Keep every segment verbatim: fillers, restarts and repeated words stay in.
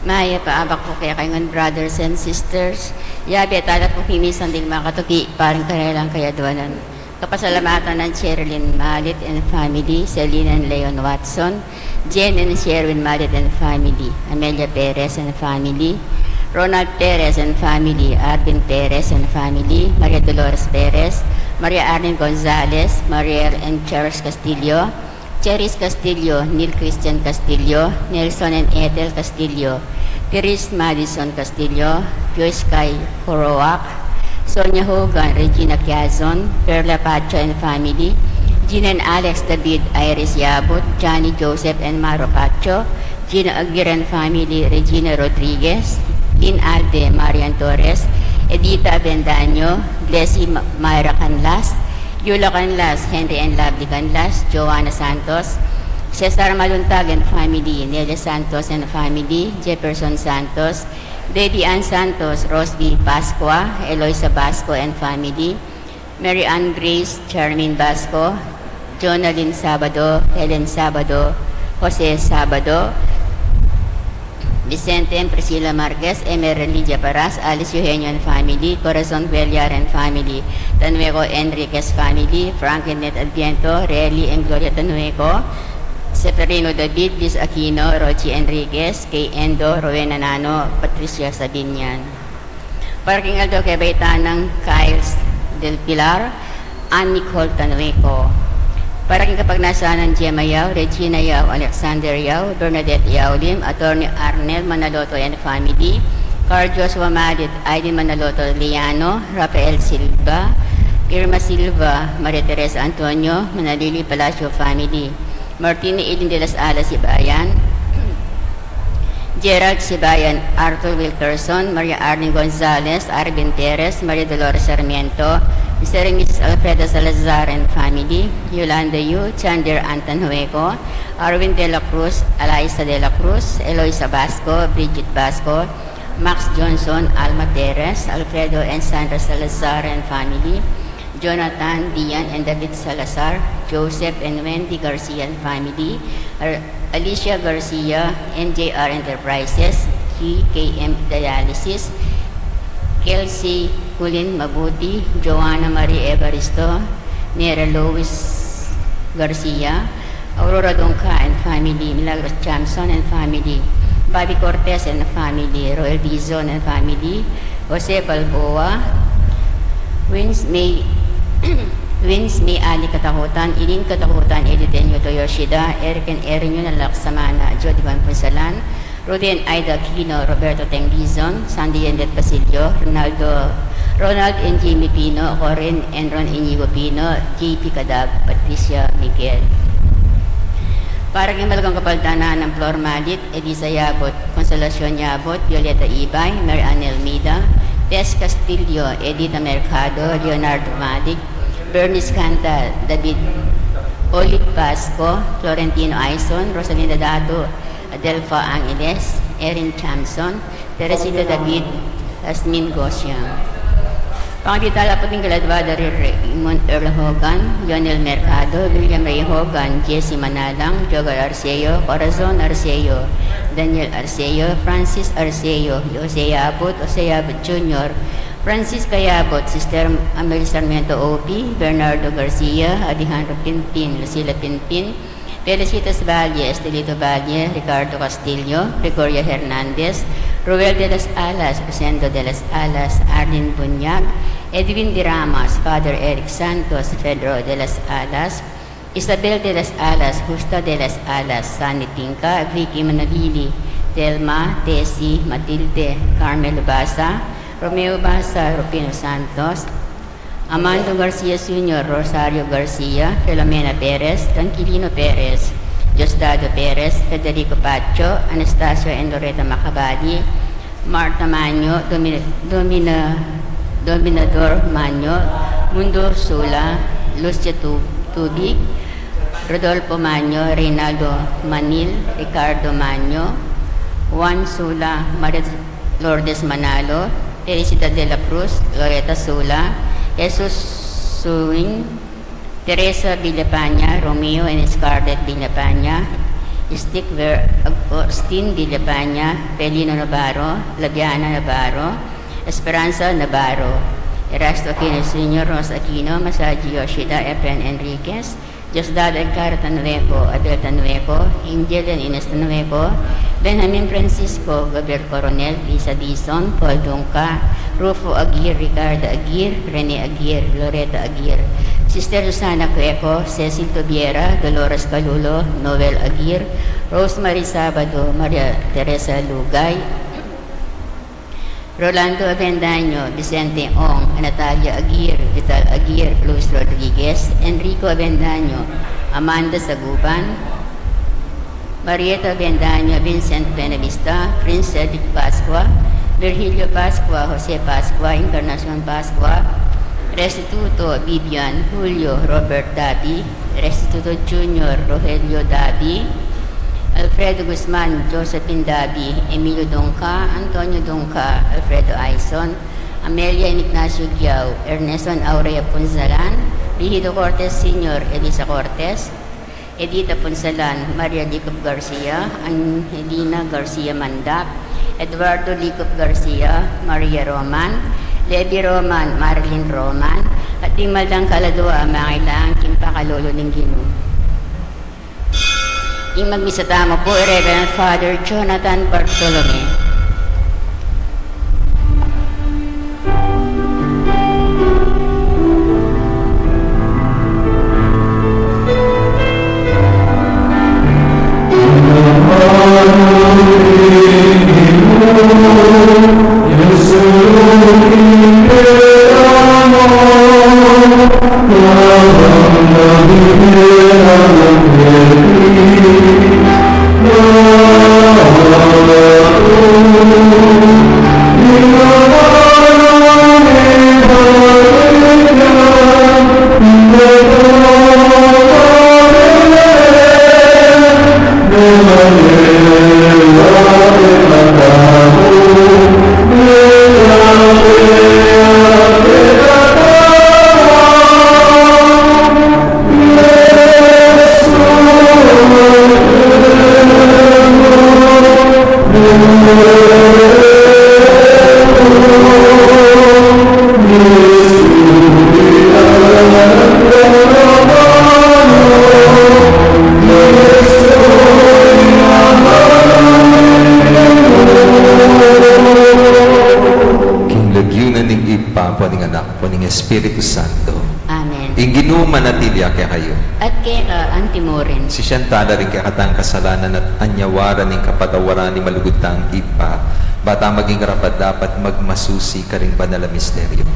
Mayap a abak pu kekayu ngan, brothers and sisters. Yabe tala pu king misang ding makatuki, paring karelang kayadwanan. Kapasalamatan ng Sherilyn Malit and family, Celine and Leon Watson, Jen and Sherwin Malit and family, Amelia Perez and family, Ronald Perez and family, Arvin Perez and family, Maria Dolores Perez, Maria Arlene Gonzalez, Mariel and Charles Castillo, Cheris Castillo, Neil Christian Castillo, Nelson and Ethel Castillo, Chris Madison Castillo, Joyce Kai Koroak, Sonia Hogan, Regina Quiazon, Perla Pacho and family, Gina and Alex David, Iris Yabut, Johnny Joseph and Maro Pacho, Gina Aguirre and family, Regina Rodriguez, Lynn Alde, Marian Torres, Edita Bendaño, Blessy Ma- Myra Canlas, Yula Canlas, Henry and Lovely Canlas, Joanna Santos, Cesar Maluntag and family, Nelia Santos and family, Jefferson Santos, Baby Ann Santos, Rosby Pascua, Eloisa Basco and family, Mary Ann Grace, Charmaine Basco, Jonalyn Sabado, Helen Sabado, Jose Sabado, Vicente and Priscilla Marquez, Emerald Lydia Paras, Alice Eugenio and family, Corazon Cuellar and family, Tanueco Enriquez family, Frank and Net Adviento, Relly and Gloria Tanueco, Seferino David, Liz Aquino, Rochi Enriquez, Kay Endo, Rowena Nano, Patricia Sabinian. Para king aldo kebaitan nang Kyles del Pilar, Ann Nicole Tanueco. Para king kapagnasan nang Gemma Yao, Regina Yao, Alexander Yao, Bernadette Yao Lim, Attorney Arnel Manaloto and family, Carl Joshua Madit, Aiden Manaloto Liano, Rafael Silva, Irma Silva, Maria Teresa Antonio, Manalili Palacio family, Martina Eden de las Alas Sibayan, Gerald Sibayan, Arthur Wilkerson, Maria Arlene Gonzalez, Arvin Perez, Maria Dolores Sarmiento, Mister and Missus Alfredo Salazar and family, Yolanda Yu, Chandler Anton Hueco, Arwin de la Cruz, Alaisa de la Cruz, Eloisa Basco, Bridget Basco, Max Johnson, Alma Perez, Alfredo and Sandra Salazar and family, Jonathan, Dian and David Salazar, Joseph and Wendy Garcia and family, Ar- Alicia Garcia, M J R Enterprises, G K M Dialysis, Kelsey Culin Mabuti, Joanna Marie Evaristo, Nera Lois Garcia, Aurora Donca and family, Milagros Chamson and family, Bobby Cortez and family, Roel Dizon and family, Jose Balboa, Wins May, Wins May Ali Katakutan, Ilin Katakutan, Edith and Yuto Yoshida, Eric and Erin Yuna Laksamana, Jody Van Punsalan, Rudy and Aida Aquino, Roberto Teng Dizon, Sandy and Det Basilio, Ronaldo, Ronald and Jimmy Pino, Corin and Ron Inigo Pino, J P Cadag, Patricia Miguel. Para king malagang kapaldanan nang Flor Malit, Elisa Yabot, Consolacion Yabot, Violeta Ibay, Mary Ann Almeida, Tess Castillo, Edita Mercado, Leonardo Malit, Bernice Cantal, David Olive Pasco, Florentino Aison, Rosalinda Dato, Adelfa Angeles, Erin Chamson, Teresita David, Asmin Gosia. Pangabitala pu ning kaladwa da ri Raymond Earl Hogan, Lionel Mercado, William Ray Hogan, Jesse Manalang, Jogar Arceo, Corazon Arceo, Daniel Arceo, Francis Arceo, Jose Abot, Jose Abot Junior, Francisca Yabot, Sister Amel Sarmiento O P, Bernardo Garcia, Alejandro Pinpin, Lucila Pinpin, Felicitas Valle, Estelito Valle, Ricardo Castillo, Gregoria Hernandez, Ruel de las Alas, Rosendo de las Alas, Arlene Bunyag, Edwin de Ramas, Father Eric Santos, Pedro de las Alas, Isabel de las Alas, Justa de las Alas, Sunny Tinca, Vicky Manalili, Telma, Tessie, Matilde, Carmel Basa, Romeo Basa, Rufino Santos, Amando Garcia Junior, Rosario Garcia, Filomena Perez, Tranquilino Perez, Diosdado Perez, Federico Pacho, Anastasio and Loreta Macabali, Marta Maño, Domi- Domina- Dominador Maño, Mundo Sula, Lucia Tu- Tubig, Rodolfo Maño, Reynaldo Manil, Ricardo Maño, Juan Sula, Maria Lourdes Manalo, Felicita de la Cruz, Loreta Sula, Jesus Suing, Teresa Villapaña, Romeo and Scarlett Villapaña, Stickver Agustin Villapaña, Felino Navarro, Labiana Navarro, Esperanza Navarro, Erasto Aquino Senior, Rosa Aquino, Masaji Yoshida, Efren Enriquez, Diosdado Edgar Tanueco, Abel Tanueco, Angel and Ines Tanueco, Benjamin Francisco, Gabriel Coronel, Lisa Dizon, Paul Dungca, Rufo Aguirre, Ricardo Aguirre, Rene Aguirre, Loretta Aguirre, Sister Susana Cueco, Cecil Tubiera, Dolores Calulo, Noel Aguirre, Rosemary Sabado, Maria Teresa Lugay, Rolando Avendaño, Vicente Ong, Natalia Aguirre, Vital Aguirre, Luis Rodriguez, Enrico Avendaño, Amanda Saguban, Marieta Avendaño, Vincent Benavista, Prince Cedric Pascua, Virgilio Pascua, Jose Pascua, Encarnacion Pascua, Restituto Vivian, Julio Robert Dabi, Restituto Junior, Rogelio Dabi, Alfredo Guzman, Josephine Dabi, Emilio Dungca, Antonio Dungca, Alfredo Aison, Amelia and Ignacio Giao, Ernesto and Aurea Punzalan, Rigido Cortes Senior, Elisa Cortes, Edita Punzalan, Maria Licop Garcia, Angelina Garcia Mandap, Eduardo Licop Garcia, Maria Roman, Levi Roman, Marilyn Roman, at ding maldang kaladua a mangailangan king pakalulu ning Ginu. Ing magmisa tamu pu i Reverend Father Jonathan Bartolome. King lagyu na ning Ibpa, ampo ning Anak, ampo ning Espiritu Santo. Amen. Ing Ginu manatili ya kekayu. At keka antimurin. Sisian tala ring kekatang kasalanan at anyawaran ing kapatawaran ning malugud tang Ibpa, ba ta maging karapat-dapat magmasusi karing banal a misteryo.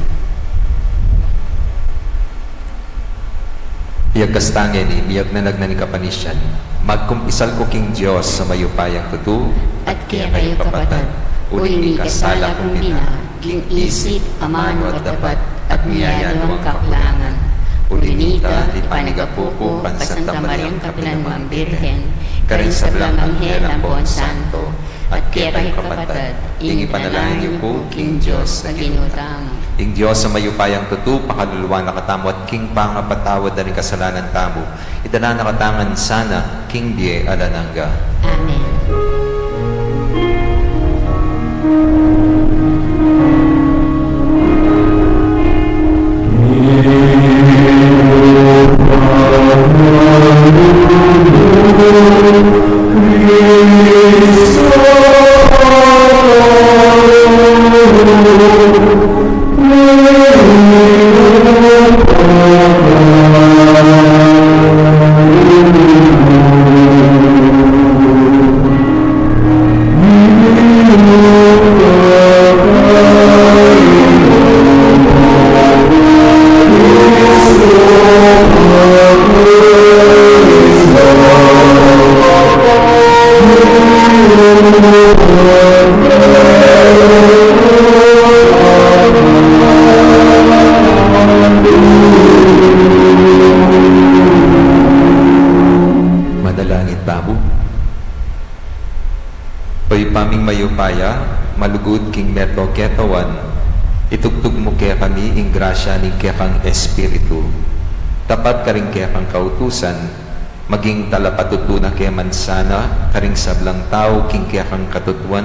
Iyagkas ta ngeni, miyagnanag na ning kapanisian, magkumpisal ku king Dios a mayupayang tutu, at kekayu kapatad, uling mikasala kung bina, king isip, amanu at dapat, at miyaliwang kakulangan. Uli na nita, ing panigapu ku king Santa Mariang kapilan man Birhen, karing sablang anghel ampon santo, at kekayu kapatad, ing ipanalangin yu ku king Dios a Ginu tamu. Ing Dios a mayupayang tutu, pakalulu na katamu at king pangapatawad da ring kasalanan tamu, idala na katamu ngan sana king bie alang angga. Amen. Manalangin tamu. O Ibpa ming mayupaya, malugud king meto ketawan, itubud mu kekami ing grasya ning kekang Espiritu. Tapat karing kekang kautusan, maging talapatutu na ke man sana karing sablang tau king kekang katutuan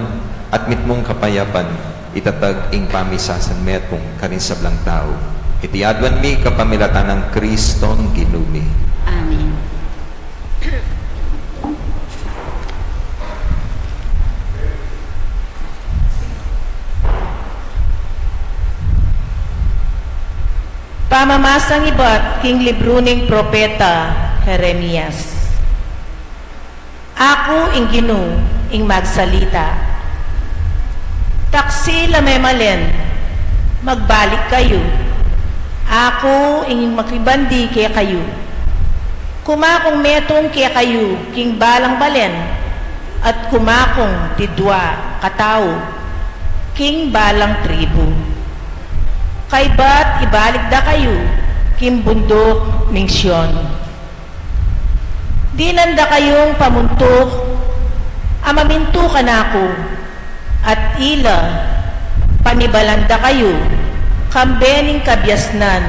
at mitmung kapayapan, Itatag ing pamisasan metung karing sablang tau. Iti aduan mi kapamilatan nang Kristong Ginu mi. Amen. Pamamasang ibat king libru ning propeta Jeremias. Aku ing Ginu ing magsalita. Taksi la memalen, magbalik kayu. Aku ing makibandi kekayu. Kumakung metung kekayu king balang balen, at kumakung didwa katau king balang tribu. Kaybat ibalik da kayu king bunduk ning Sion. Dinan da kayung pamuntuk a mamintu kanaku, at ila panibalan da kayu kambe ning kabiasnan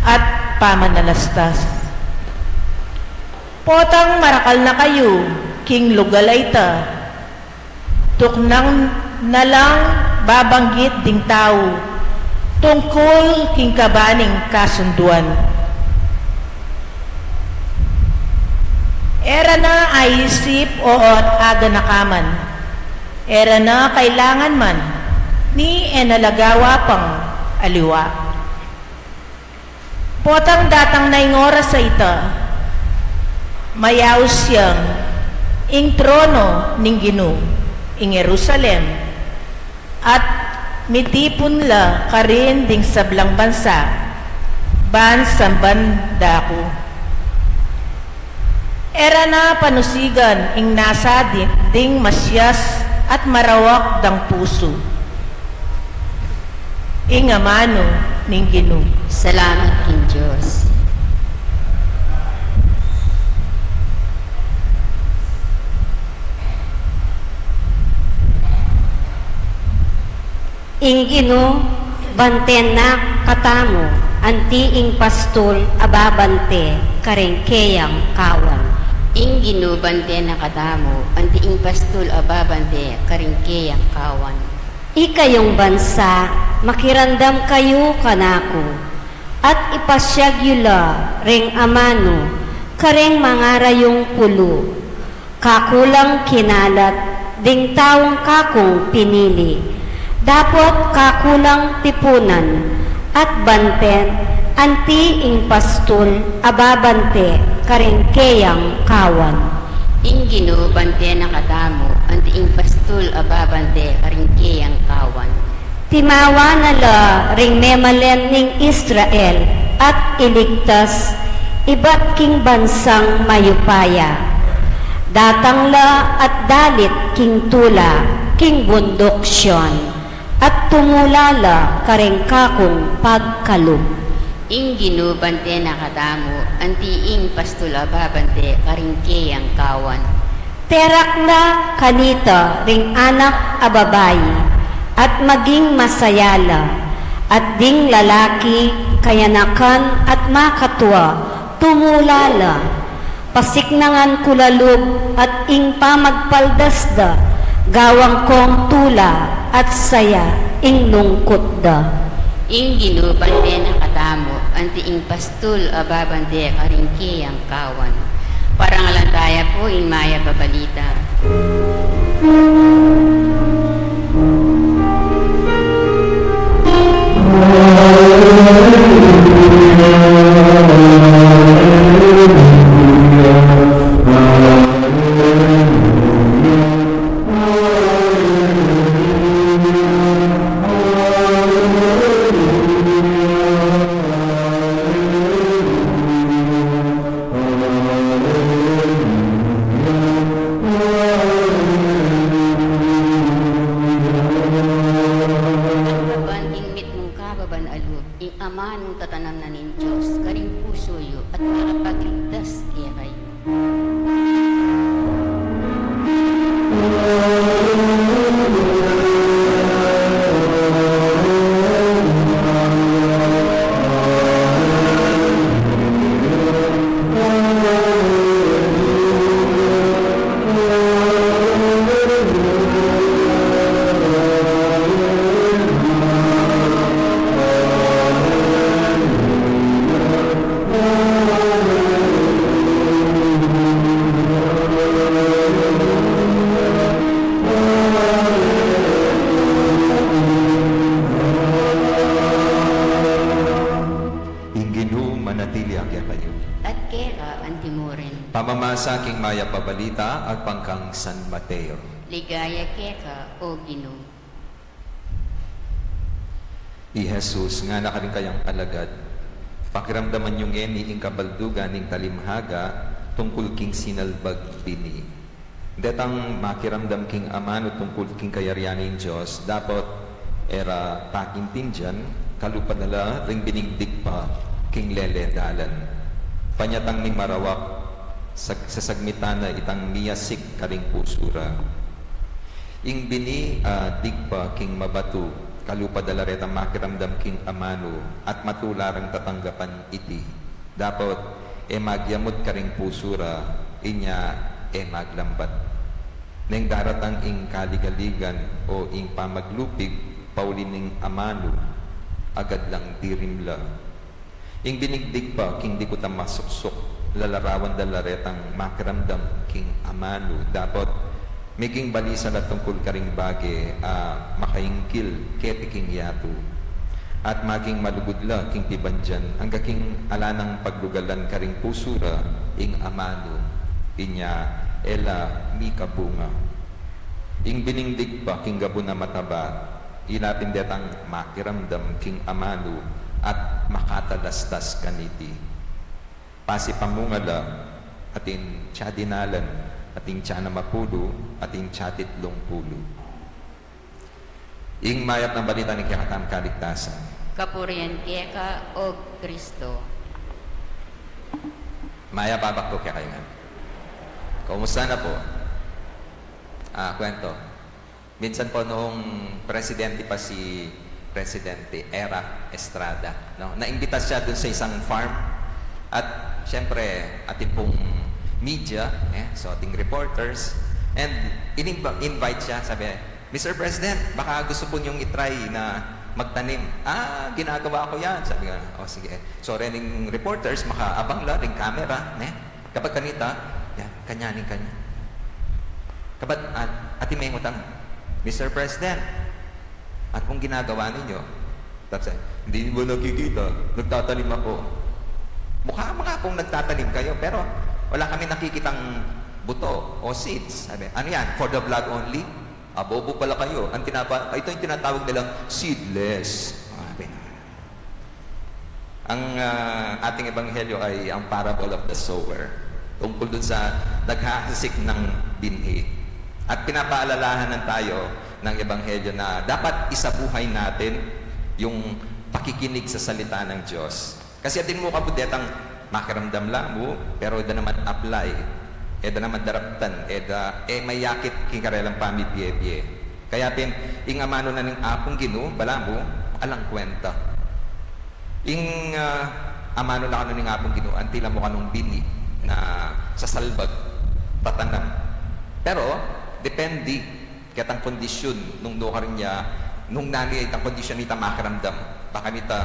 at pamanalastas. Potang marakal na kayu king lugal a ita, tuknang na lang babanggit ding tau tungkul king kabaning kasunduan. E ra na aisip o aganaka man, e ra na kailangan man, ni e na la gawa pang aliwa. Potang datang na ing oras a ita, mayaus yang ing trono ning Ginu ing Jerusalem, at mitipun la karin ding sablang bansa ban samban da ku. E ra na panusigan ing nasa di-, ding masias at marawak dang pusu. Ing amanu ning Ginu. Salamat king Dios. Ing Ginu, bante na katamu, anti ing pastul a babante karing keyang kawan. Ing Ginu, bante na katamu, anti ing pastul a babante karing keyang kawan. Ikayung bansa, makiramdam kayu kanaku, at ipasiag yu la ring amanu karing mangarayung pulu. Kaku lang kinalat ding taung kakung pinili. Dapot kaku lang tipunan at banten anti ing pastul a babante karing keyang kawan. Ing Ginu, bante na katamu, anti ing pastul a babante karing keyang kawan. Timawa na la ring memalen ning Israel at iligtas ibat king bansang mayupaya. Datang la at dalit king tula king bunduk Sion, at tumula la karing kakung pagkalub. Ing Ginu, bante na katamu, anti ing pastul a babante karing keyang kawan. Terak la kanita ring anak a babai, at maging masaya la, at ding lalaki kayanakan at makatua, tumula la. Pasiknangan ku la lub at ing pamagpaldas da, gawan kung tula at saya ing lungkut da. Ing Ginu, bante na katamu, anti ing pas- tul a babante karing keyang kawan. Parangalan taya pu ing mayap a balita. Kaban ing mitmung kababan a lub, ing amanung tatanam na ning Dios karing pusu yu at makapagligtas kekayu. Sa king mayap a balita agpang kang San Mateo. Ligaya keka, O Ginu. I Jesus ngana karing kayang alagad, pakiramdaman yu ngeni ing kabaldugan ning talimhaga tungkul king sinalbag bini. Detang makiramdam king amanu tungkul king kayarian ning Dios, dapot e ra pakintindian, kalupa da la ring bining digpa king lele dalan. Panyatang ning marawak, sag-, sasagmitan na itang miyasik karing pusu ra. Ing bini a digpa king mabatu, kalupa da la retang makiramdam king amanu, at matula rang tatanggapan iti. Dapot e magyamut karing pusu ra, inya e maglambat. Neng daratang ing kaligaligan o ing pamaglupig pauli ning amanu, agad lang dirimla. Ing bining digpa king dikut a masuksuk, lalarawan da la retang makiramdam king amanu, dapot meging balisa la tungkul karing bage a makaingkil keti king yatu. At maging malugud la king pibandian angga king ala nang paglugalan karing pusu ra ing amanu, inya e la mikabunga. Ing bining digpa king gabun a mataba, ila pin detang makiramdam king amanu at makatalastas kaniti. Pasipamunga la, atin tsa dinalan, atin tsa na mapulu, atin tsa titlung pulu. Ing mayap nang balita ning kekatamung kaligtasan. Kapurian keka, O Kristo. Mayap a abak ku kekayu ngan. Kumusta na po? Ah, kwento. Minsan po, noong presidente pa si Presidente Era Estrada, no? Naimbita siya dun sa isang farm. At, siyempre, atin pong media, eh, so ating reporters. And in-, invite siya, sabi, "Mister President, baka gusto po niyong i-try na magtanim." "Ah, ginagawa ko yan," sabi nga. "O, sige." So, rening reporters, makaabang la ring camera, ne? Kabat kanita, yan, kanyaning kanya. Kabat, at, atin mengutang, "Mister President, ano pong ginagawa ninyo?" Tapos, "Hindi niyo ba nakikita? Nagtatanim ako." "Mukha, mukha pong nagtatanim kayo, pero wala kami nakikitang buto o seeds." Sabi, "Ano yan? For the vlog only?" "Abobo pala kayo. Ang tinapa-, ito yung tinatawag nilang seedless." Sabi na. Ang, ah, ating ebanghelyo ay ang parable of the sower. Tungkol dun sa naghahasik ng binhi. At pinapaalalahanan tayo ng ebanghelyo na dapat isabuhay natin yung pakikinig sa salita ng Diyos. Kasi atin mu kabud detang makiramdam la mu, pero e da naman apply, e da naman daraptan, e da, e mayakit king karelang pamibie-bie. Kaya pin, ing amanu na ning Apung Ginu, balamu, alang kwenta. Ing, ah, amanu na kanu ning Apung Ginu, anti la mu kanung bini na sasalbag, tatanam. Pero, depende ketang kondisyun nung nukarin ya, nung nanu ya itang kondisyun nita makiramdam. Baka mita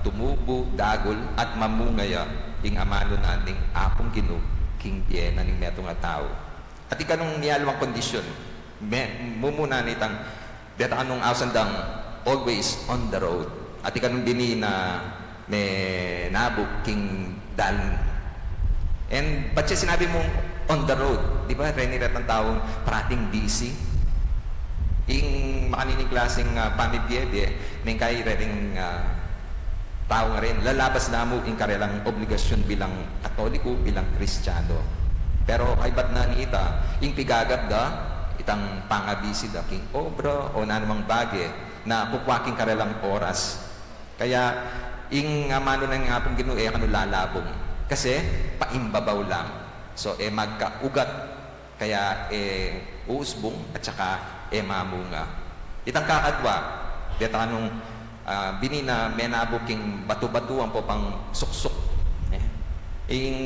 tumubu, dagul, at mamunga ya ing amanu na ning Apung Ginu king bie na ning metung a tau. At ika nung mialiwang kondisyun, me-, mumuna nitang, deta kanung ausan dang always on the road. At ika nung bini na menabu king dalan. And ba't siya sinabi mung on the road? Di ba, reni retang taung parating busy. Ing makanining klaseng, ah, pamibie-bie, neng kai rening, ah, tau ngarin, lalabas na mu ing karelang obligasyun bilang Katoliko, bilang Kristiyano. Pero kaybat na nita, ing pigagap da, itang pangabisi da king obra o nanumang bage na kukua king karelang oras. Kaya, ing amanu na ning Apung Ginu, e kanu lalabung. Kasi, paimbabaw lang. So, e magkaugat, kaya, e uusbung, at saka, e mamunga. Itang kakadwa, deta kanung, ah, bini na menabu king batu-batu ampo pang suksuk. E. Ing,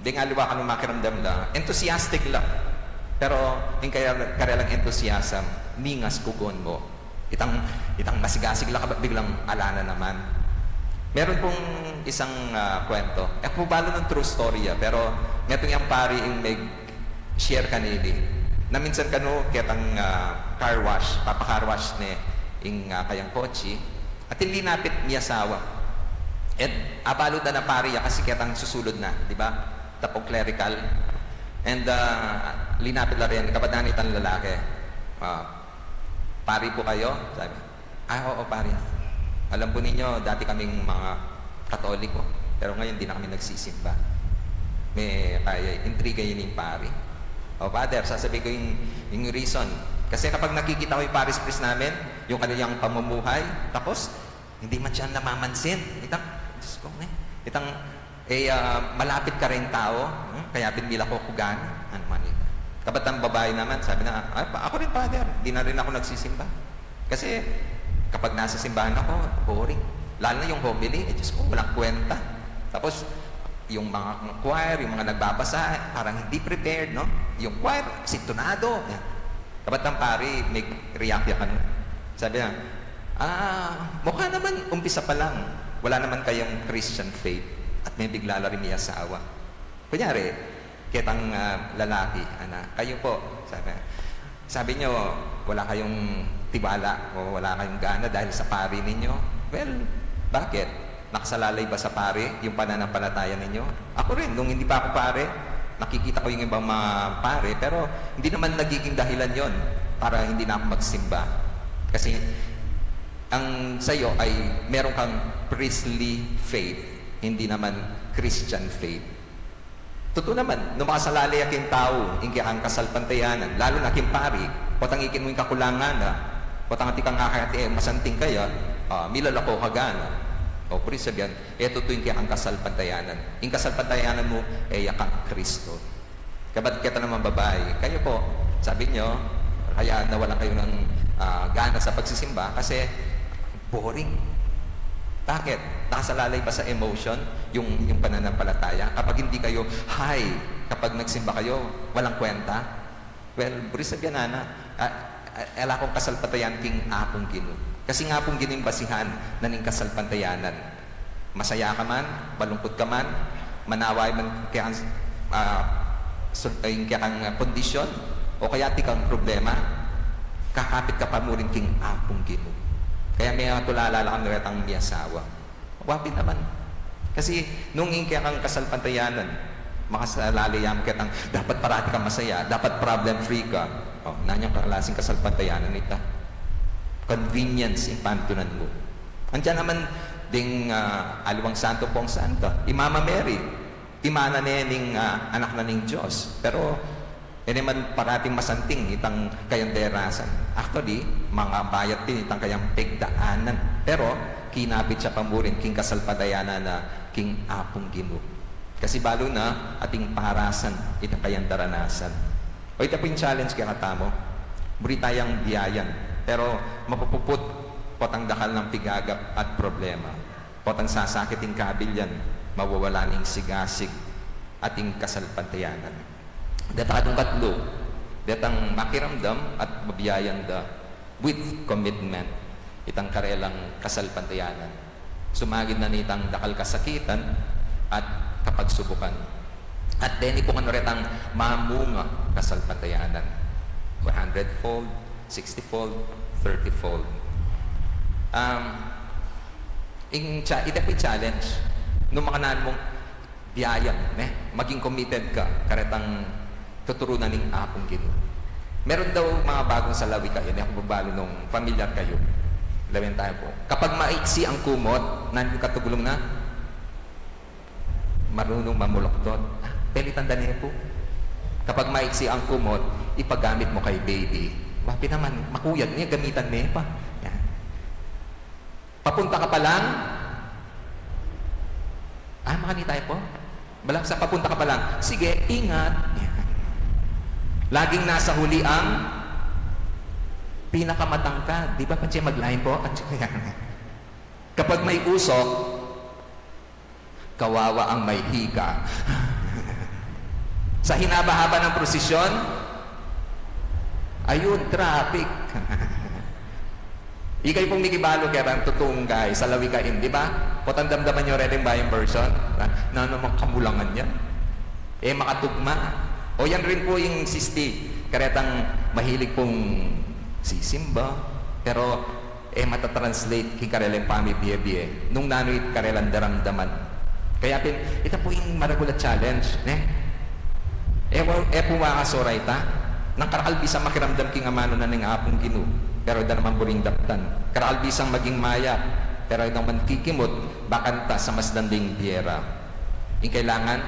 deng aliwa kanu makiramdam la, enthusiastic la. Pero, ing kaya, karelang enthusiasm, ningas kugon mu. Itang, itang masigasig la kabat biglang ala na naman. Meron pong isang, ah, kwento. E ku balu nung true story ya, pero metung yang pari ing meg-share kanini. Na minsan kanu ketang, ah, car wash, papa-car wash ne ing, ah, kayang kotse. At ing linapit miyasawa. E, abalu da na pari ya kasi ketang susulud na, di ba? Tapong clerical. And, ah, linapit la rin, kapatid na itang lalaki. Ah, "Pari po kayo?" sabi. "Ah, oo, pari. Alam po ninyo, dati kaming mga Katoliko, pero ngayon di na kami nagsisimba." May kaya intriga yun yung pari. "O, Father, sasabihin ko yung, yung reason. Kasi kapag nakikita ko yung parish priest namin, yung kanilang pamumuhay, tapos hindi man siya namamansin." Itang, Diyos ko, eh. Itang, eh, ah, malapit ka rin tao, hmm? Kaya bin milako ko gan-, ano man yun. Kapatang babae naman, sabi na, "Ah, pa-, ako rin, Father. Di na rin ako nagsisimba. Kasi kapag nasa simbahan ako, boring. Lalo na yung homily, eh, Diyos ko, walang kwenta. Tapos, yung mga choir, yung mga nagbabasa, parang hindi prepared, no? Yung choir, sintunado." Yan. Kapatang pari, may react ya kanu. Sabi niya, "Ah, mukha naman umpisa pa lang. Wala naman kayong Christian faith. At may bigla la rin may asawa." Kunyari, ketang, ah, lalaki, ana, "Kayo po," sabi, "sabi niyo, wala kayong tiwala o wala kayong gana dahil sa pari ninyo. Well, bakit? Nakasalalay ba sa pari yung pananampalataya ninyo?" "Ako rin, nung hindi pa ako pari, nakikita ko yung ibang mga pari, pero hindi naman nagiging dahilan yon para hindi na ako magsimba. Kasi ang sa'yo ay meron kang priestly faith, hindi naman Christian faith." Tutu naman, nung makasalalay a king tau ing kekang kasalpantayanan, lalu na king pari, potang ikin mu ing kakulangan na, potang atin kang akayati, eh, masanting kaya, ah, milalako ka gana. O, puri sabian, e tutu ing kekang kasalpantayanan. Ing kasalpantayanan mu, e ya kang Kristo. Kabat keta naman babai, "Kayo po, sabi niyo, kaya nawalan kayo ng, ah, gana sa pagsisimba kasi boring." Bakit? Nakasalalay ba sa emotion yung, yung pananampalataya? Kapag hindi kayo high, kapag nagsimba kayo, walang kwenta? Well, buri sabian, ana, ah, ah, e la kung kasalpantayanan king Apung Ginu. Kasi ing Apung Ginu ing basihan na ning kasalpantayanan. Masaya ka man, malungkut ka man, manaway man kekang, ah, sul-, ay, kekang kondisyon, o kaya atin kang problema, kakapit ka pa mu rin king Apung Ginu. Kaya me, ah, tulala la kang retang miasawa. Wa pin naman. Kasi nung ing kekang kasalpantayanan, makasalalay ya mu ketang dapat parati kang masaya, dapat problem free ka. O, nanu yang klaseng kasalpantayanan ita? Convenience ing pantunan mu. Antiyan naman ding, ah, aliwang santo pung santa, i Mama Mary, imana ne ning, ah, anak na ning Dios. Pero e ne man parating masanting itang kayang derasan. Actually, mangabayat pin itang kayang pigdaanan. Pero kinapit ya pa mu rin king kasalpantayanan na king Apung Ginu. Kasi balu na atin parasan itang kayang daranasan. O, ita pu ing challenge kekatamu. Buri tayang biayan, pero mapupuput potang dakal nang pigagap at problema. Potang sasakit ing kabilyan, mawawala ning sigasig atin kasalpantayanan. Deta kung katlu, detang makiramdam at mabiayan da with commitment itang karelang kasalpantayanan. Sumagid na nitang dakal kasakitan at kapagsubukan. At deni pu kanu retang mamunga kasalpantayanan. One hundred fold, sixty fold, thirty fold. Um, ing cha-, ita pu ing challenge, nung makananu mung biayan, ne? Maging committed ka karetang tuturunan ning Apung Ginu. Meron daw mga bagong salawi kayu, ne? Aku babalu nung familiar kayu. Lawen tayo pu. Kapag maiksi ang kumot, nanu ing katuglung na? Marunung mamuloktot. Ah, pelitan da ne pu. Kapag maiksi ang kumot, ipagamit mu kay baby. Wa pin naman, makuyag ne, gamitan ne pa. Yan. Papunta ka pa lang? Ah, makanita pu? Bala sa papunta ka pa lang, "Sige, ingat." Laging nasa huli ang pinakamatangkad. Di ba, patse maglain pu? At saka yan. Kapag may usok, kawawa ang may hika. Sa hinaba-haba ng prosesyon, ayun, traffic. Ikayu pung mikibalu ketang tutung gay, salawi kayu, di ba? Potang damdaman yu reng bayung version, na, na namang kamulangan yan. E makatugma. O, yan rin pu ing sisti, karetang mahilig pung sisimba, pero e matatranslate king karelang pamibie-bie nung nanu it karelang daramdaman. Kaya pin, ita pu ing maragul a challenge, ne? E, e pu ba kasoray ta? Nang karakal bisang makiramdam king amanu na ning Apung Ginu, pero e da naman buring daptan. Karakal bisang maging mayap, pero e da naman kikimut, bakanta sa mas danding biyera. Ing kailangan,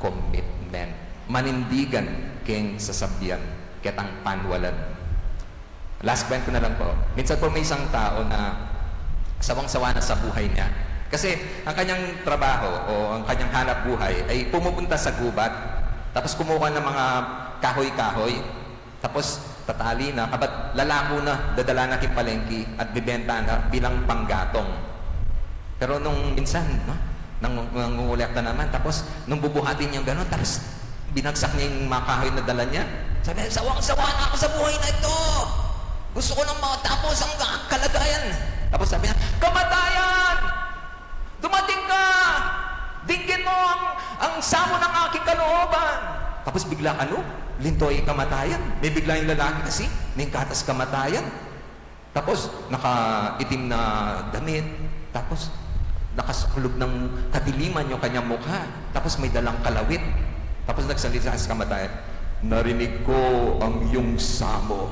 commitment. Manindigan king sasabian, ketang panwalan. Last point ko na lang po. Minsan po may isang tao na sawang-sawa na sa buhay niya. Kasi ang kanyang trabaho o ang kanyang hanap buhay ay pumupunta sa gubat, tapos kumukuha ng mga kahoy-kahoy, tapos tatali na, kabat lalako na, dadala na king palengke at bibenta na bilang panggatong. Pero nung minsan, no, nang, nangungulekta naman, tapos nung bubuhatin niyang ganun, tapos binagsak niya yung mga kahoy na dala niya. Sabi niya, "Sawang-sawa na ako sa buhay na ito. Gusto ko nang matapos ang ka-, kalagayan." Tapos sabi niya, "Kamatayan! Dumating ka! Dinggin mo ang, ang samo ng aking kalooban!" Tapos bigla, ano? Linto yung kamatayan. May bigla yung lalaki kasi, may katas kamatayan. Tapos, nakaitim na damit. Tapos, nakasaklub ng kadiliman yung kanyang mukha. Tapos, may dalang kalawit. Tapos, nagsalita sa kamatayan, "Narinig ko ang iyong samo.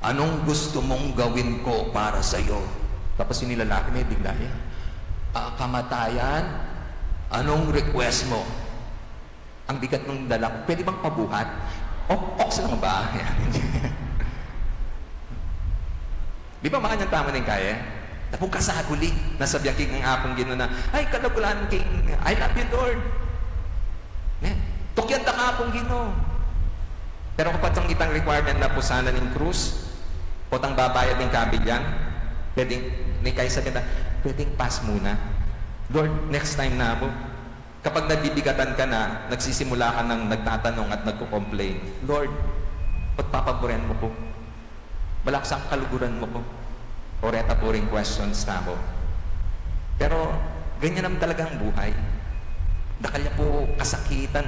Anong gusto mong gawin ko para sa'yo?" Tapos, yung lalaki na bigla niya, "Ah, kamatayan, anong request mo?" Ang bigat nung dala ko. Pwede bang pabuhat? O, oks lang ba? Di ba, makanyan tamu ning kaya? Tapos kasaguli, nasabian king Apung Ginu na, "Ay, kalagulan king, I love you, Lord." Ne? Tukyan ta ka, Apung Ginu. Pero kapag itang requirement na pu sana ning krus, o itang babayad ning kabilyan, pwedeng, ning kaya sabian na, "Pwedeng pass muna. Lord, next time na pu." Kapag nabibigatan ka na, nagsisimula ka nang nagtatanong at nagko-complain, "Lord, ba't papaburen mu ku? Balaksang kaluguran mu ku?" O reta pu ring questions tamu. Pero ganyan naman talaga ang buhay. Dakal ya pu kasakitan.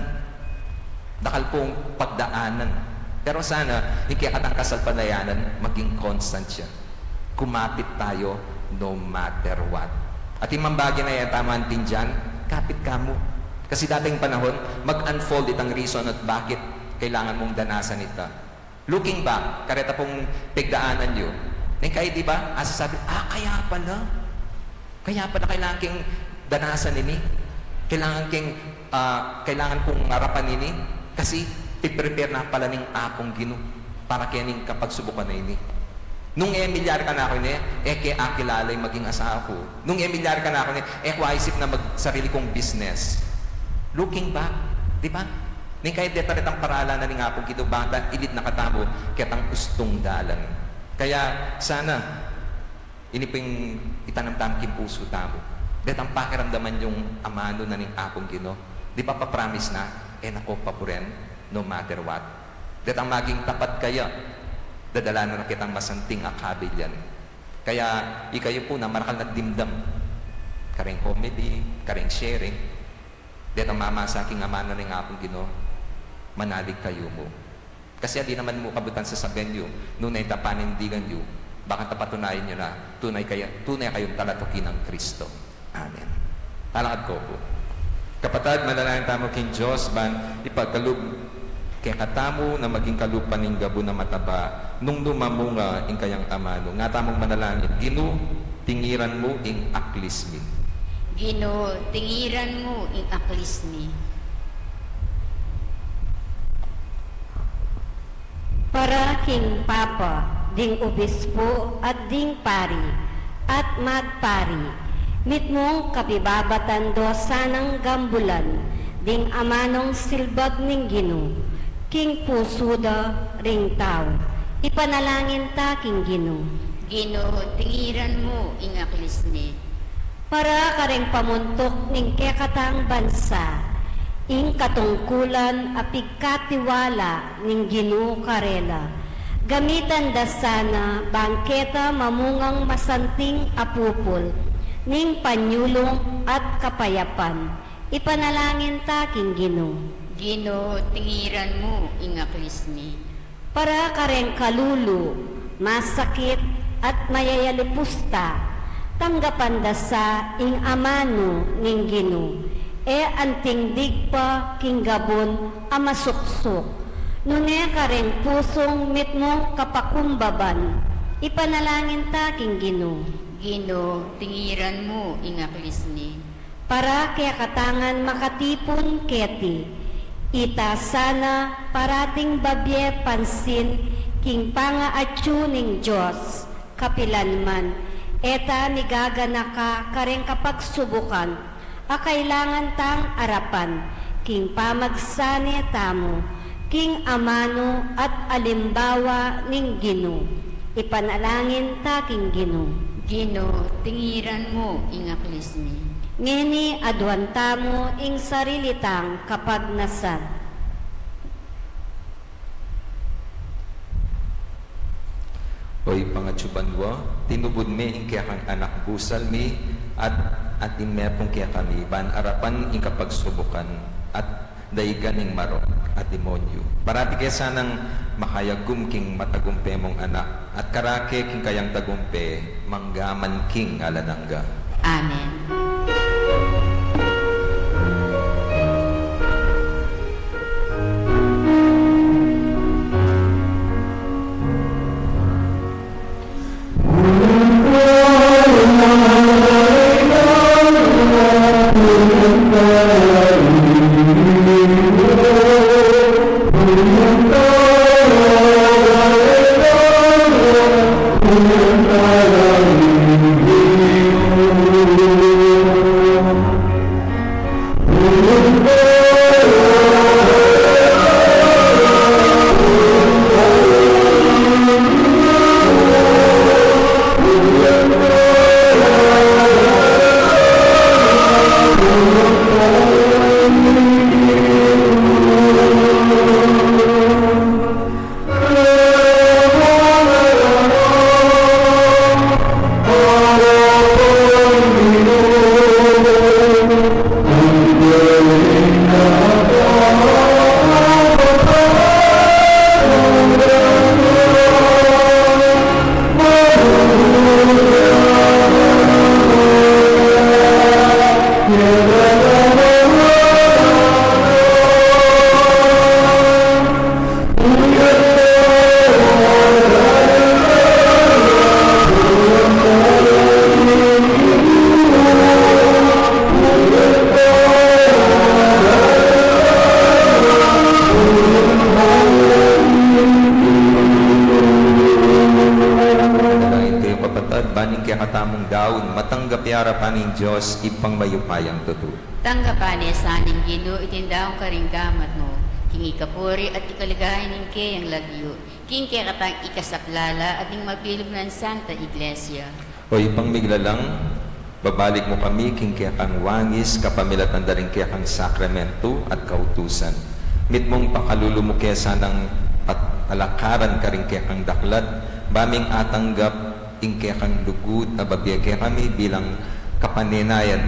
Dakal pung pagdaanan. Pero sana, ing kekatang kasalpantayanan, maging constant ya. Kumapit tayo no matter what. At ing mambagi na yan, taman pin dyan, kapit ka mu. Kasi dating panahon, mag-unfold itang reason at bakit kailangan mung danasan ita. Looking back, kareta pung pigdaanan yu. Neng kayi, di ba? Asa sabi, "Ah, kaya pala. Kaya pala kailangan king danasan ini. Kailangan king, ah, kailangan kung arapan ini. Kasi, piprepare na pala ning Apung Ginu para kening kapagsubukan na ini." Nung e milyar kanaku ini, e ke akilala ing maging asawa ku. Nung e milyar kanaku ini, e ku aisip na magsarili kung business. Looking back, di ba? Ning kaya deta retang paralan na ning Apung Ginu, bang ta ilid na katamu ketang ustung dalan. Kaya sana, ini pung itanam tamu king pusu tamu. Detang pakiramdaman yung amanu na ning Apung Ginu. Di ba pa-promise na, e na ko paburen, no matter what. Detang maging tapat kaya, dadalanan na ketang masanting a kabilyan. Kaya ikayu pu na marakal nagdimdam kareng homily, kareng sharing, detang mamasa king amanu na ning Apung Ginu, manalig kayu mu. Kasi ali naman mu kabutan sasabian yu, nune ita panindigan yu, bakanta patunayan yu na tunay kaya, tunay kayung talatuki nang Kristo. Amen. Talakad ko pu. Kapatad, manalangin tamu king Dios ban ipagkalub kekatamu na maging kalupa ning gabun a mataba nung nu mamunga ing kayang amanu. Nga tamung manalangin, Ginu, tingiran mu ing aklis mi. Ginu, tingiran mu ing aklis mi. Para king Papa, ding Obispo, at ding Pari, at magpari, mitmung kapibabatan do sanang gambulan ding amanung silbag ning Ginu king pusu da ring tau. Ipanalangin ta king Ginu. Ginu, tingiran mu ing aklis mi. Para kareng pamuntuk ning kekatang bansa, ing katungkulan a pigkatiwala ning Ginu karela. Gamitan da sana bang keta mamungang masanting a pupul ning panyulung at kapayapan. Ipanalangin ta king Ginu. Ginu, tingiran mu ing aklis mi. Para kareng kalulu, masakit, at mayayalipus ta, tanggapan da sa ing amanu ning Ginu. E anting digpa king gabun a masuksuk, nune kareng pusung mitmung kapakumbaban, ipanalangin ta king Ginu. Ginu, tingiran mu ing aklis mi. Para kekatang makatipun keti, ita sana parating babie pansin king pangaatyu ning Dios, kapilan man e ta migaganaka kareng kapagsubukan a kailangan tang arapan king pamagsane tamu king amanu at alimbawa ning Ginu. Ipanalangin ta king Ginu. Ginu, tingiran mu ing aklis mi. Ngeni aduan tamu ing sarili tang kapagnasan. O Ibpa a atsu banua, tinubud me ing kekang anak busal mi, at atin me pung kekami ban arapan ing kapagsubukan at daigan ning marok a demonyu. Parati ke sanang makayagum king matagumpe mung anak, at karake king kayang tagumpe, mangga man king alang angga. Amen. Manalangin kayu, kapatad, ban ing kekatamung gaun matanggap ya arapan ning Dios, Ibpang mayupayang tutu. Tanggapan na sa ning Ginu iting daun karing gamat mu, king ikapuri at ikaligaya ning keyang lagyu, king kekatang ikasaplala at ning mabilug nang Santa Iglesia. O Ibpang miglalang, babalik mu kami king kekang wangis kapamilatan da ring kekang sakramentu at kautusan. Mitmung pakalulu mu ke sanang pat-, alakaran karing kekang daklad, ba ming atanggap ing kekang lugud a babie kekami bilang kapanenayan,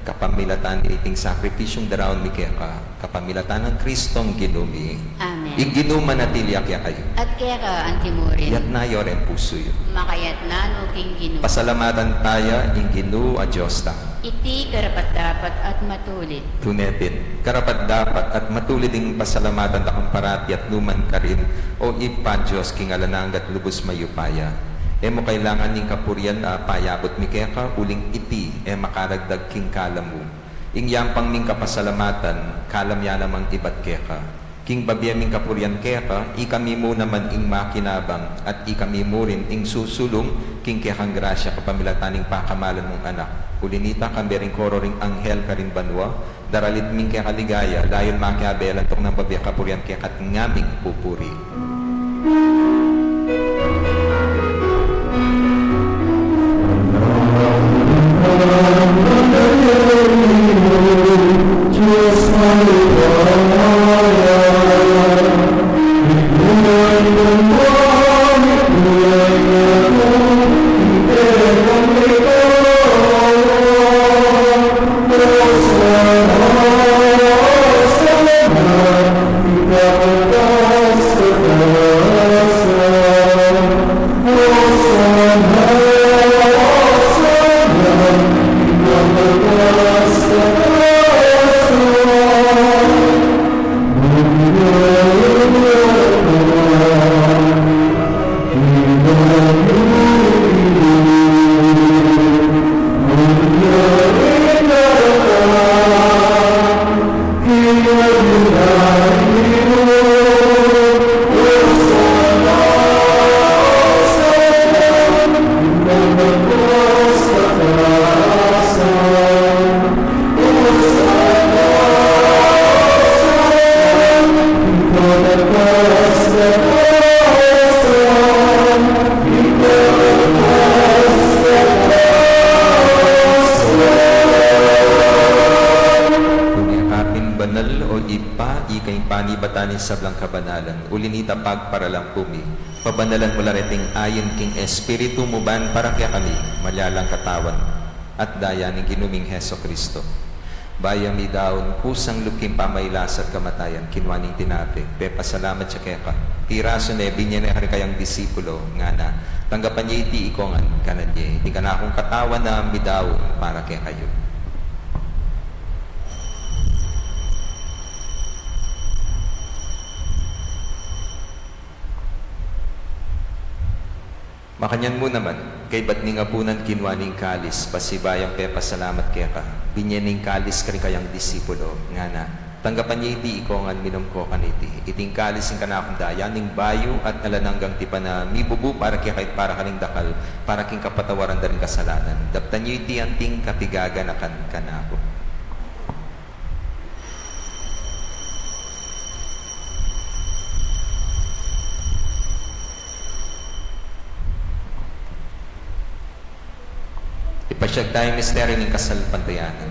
kapamilatan iting sakripisyung daraun mi keka, kapamilatan nang Kristong Ginu mi. Amen. Ing Ginu manatili ya kekayu. At keka antimurin. Iyatas yu reng pusu yu. Makayatas no king Ginu. Pasalamatan taya ing Ginu a Dios ta. Iti karapat-dapat at matulid. Tune pin, karapat-dapat at matulid ing pasalamatan da kang parati at numan karin, O Ibpa Dios king alang angga at lubus mayupaya. E mu kailangan ing kapurian a payabut mi keka, uling iti e makaragdag king kalam mu. Ing yampang ming kapasalamatan, kalam ya namang ibat keka. King babie ming kapurian keka, ikami mu naman ing makinabang, at ikami mu rin ing susulung king kekang grasya kapamilatan ning pakamalan mung Anak. Uli nita, kambe ring koro ring anghel karin banua, daralit ming keka ligaya, layun makiabe la antok nang babie kapurian keka at ngaming pupuri. Tani sablang kabanalan, uli nita pagparalan ku mi, pabanalan mu la reting ayin king Espiritu mu ban para kekami, malyalang katawan at daya ning Ginu ming Jesucristo. Bayu ya midaun kusang lub king pamailas at kamatayan, kinua neng tinape, pepasalamat ya keka, pirasu ne, binye ne karing kayang disipulo, ngana, tanggapan ye iti ikongan, kanan ye, iti kanakung katawan a midaun para kekayu. Makanyan mu naman, kaybat ning apunan, kinua ne ing kalis, pasibayu yang pepasalamat keka, binye ne ing kalis karing kayang disipulo, ngana, tanggapan ye iti ikongan, minum ko kaniti, iti ing kalis ning kanakung daya ning bayu at alang anggang tipan a mibubu para kekayu at para karing dakal, para king kapatawaran da ring kasalanan. Daptan ye iti anting kapigaganakan kanaku. Ipasyag taya ing misteryu ning kasalpantayanan.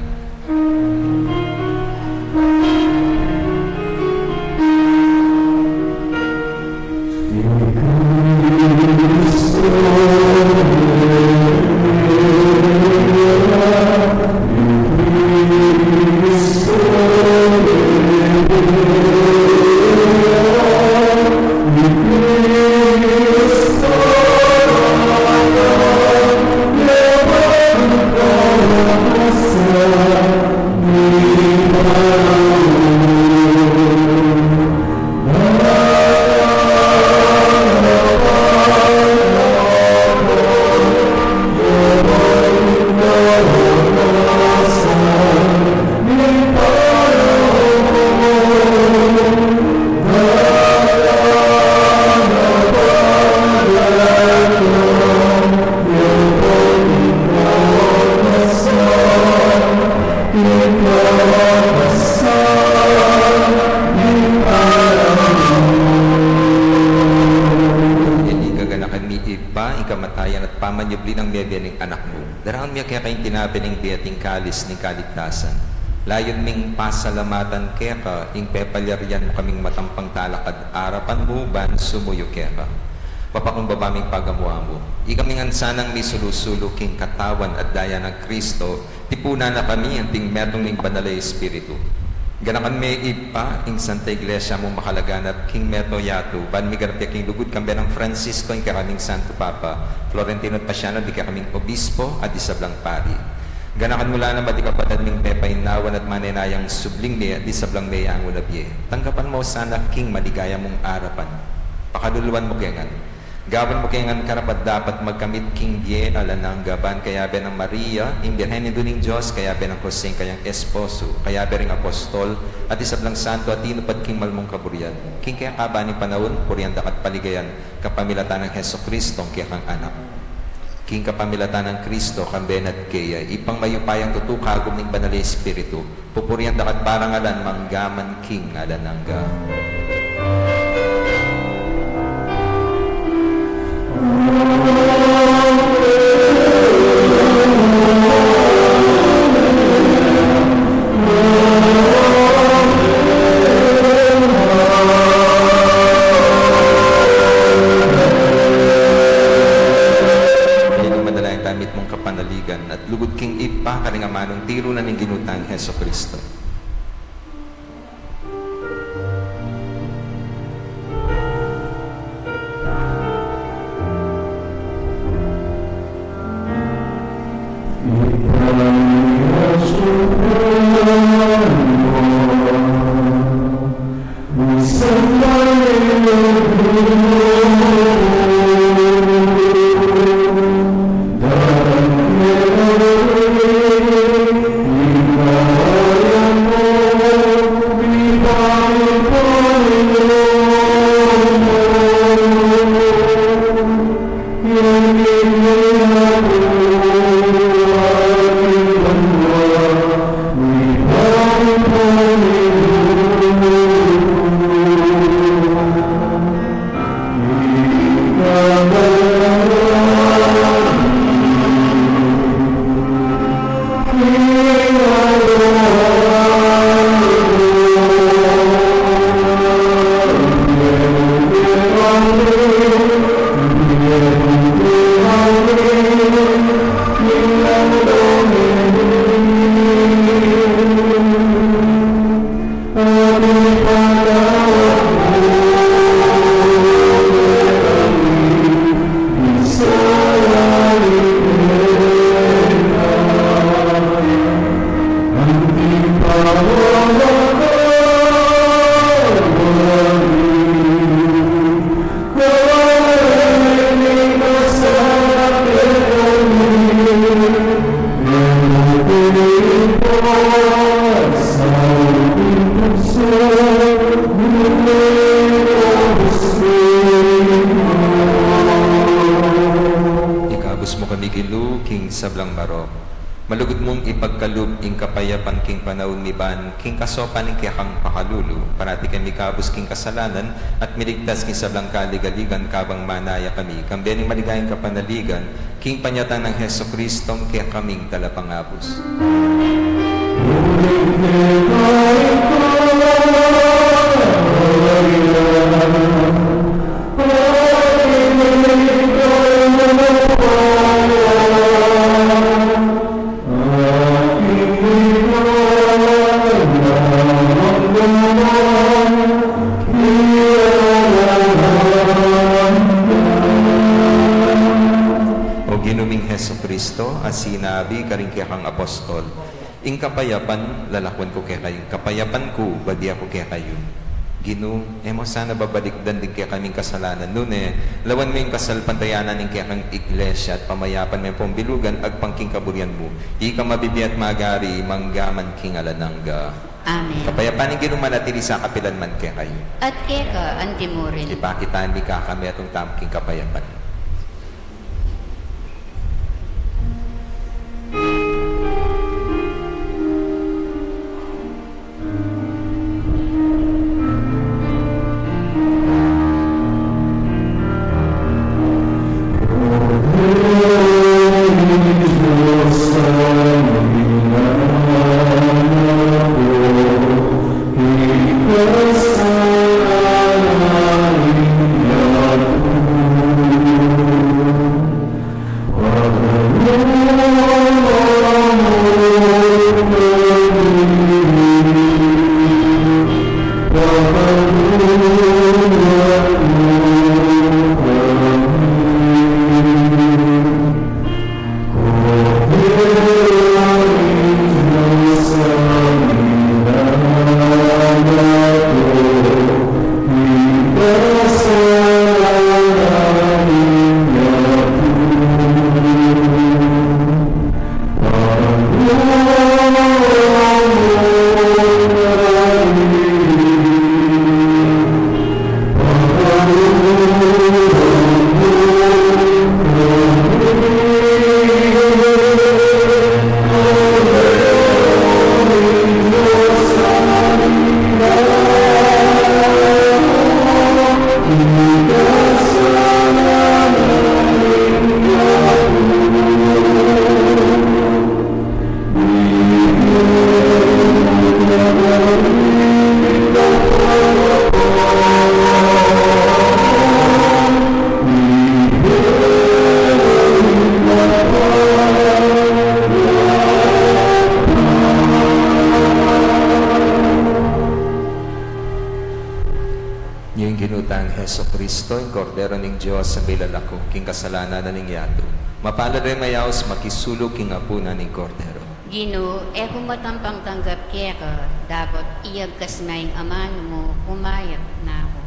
Ini gaganakan mi, Ibpa, ing kamatayan at pamanyubli nang mebie ning Anak mu. Daraun mi keka ing tinape ning bie at ing kalis ning kaligtasan. Layun ming pasalamatan keka ing pepalyarian mu kaming matampang talakad arapan mu ban sumuyu keka. Mapakumbaba ming pagamu-amu, ikaming ngan sanang misulu-sulu king katawan at daya nang Kristo, tipunan na kami anting metung ning Banal a Espiritu. Ganakan me, Ibpa, ing Santa Iglesia mung makalaganap king meto yatu, ban miganap ya king lugud kambe nang Francisco, ing kekaming Santo Papa, Florentino at Pasiano, ding kekaming obispo at ding sablang pari. Ganakan mu la naman ding kapatad ming pepainawan at manenayang subling mie at ding sablang meyangu na bie. Tanggapan mu sana king maligaya mung arapan. Pakaluluan mu ke ngan. Gawan mu ke ngan karapat-dapat magkamit king bie alang angga ban kayabe nang Maria, ing Birhen Indu ning Dios, kayabe nang Jose, ing kayang esposo, kayabe ring apostol, at ding sablang santo a tinupad king mal mung kaburian, king kekaban ning panaun, purian da ka at paligayan, kapamilatan nang Jesucristo, ing kekang Anak. King kapamilatan nang Kristo, kambe na at keya, Ibpang mayupayang tutu, kagum ning Banal a Espiritu, pupurian da ka at parangalan mangga man king alang angga. Kaya ning madala ing tamit mung kapanaligan at lugud king Ibpa karing amanung tiru na ning Ginu tang Jesucristo. Mu kami, Ginu, king sablang marok. Malugud mung ipagkalub ing kapayapan king panaun mi ban, king kasaupan ning kekang pakalulu, parati kami kabus king kasalanan, at miligtas king sablang kaligaligan, kabang manaya kami, kambe ning maligayang kapanaligan, king panyatang nang Jesucristo, kekaming talapangabus. O Ginu ming Jesucristo, a sinabi karing kekang apostol, "Ing kapayapan lalakwan ku kekayu, ing kapayapan ku babie ku kekayu." Ginu, e mu sana babalikdan ding kekaming kasalanan, nune lawan mu ing kasalpantayanan ning kekang iglesia at pamayapan me pung bilugan agpang king kaburian mu. Ika mabibie at magari mangga man king alang angga. Amen. Kapayapan ning Ginu manatili sa kapilan man kekayu. At keka anti murin. Ipakit mi kekami atung tamu king kapayapan. Ing Ginu tang Jesucristo, ing Kordero ning Dios, a milalako king kasalanan ning yatu. Mapalad a mayaus makisalu king apunan ning Kordero. Ginu, e ku matampang tanggap keka, dapot iyagkas me ing amanu mu, kumayap na ku.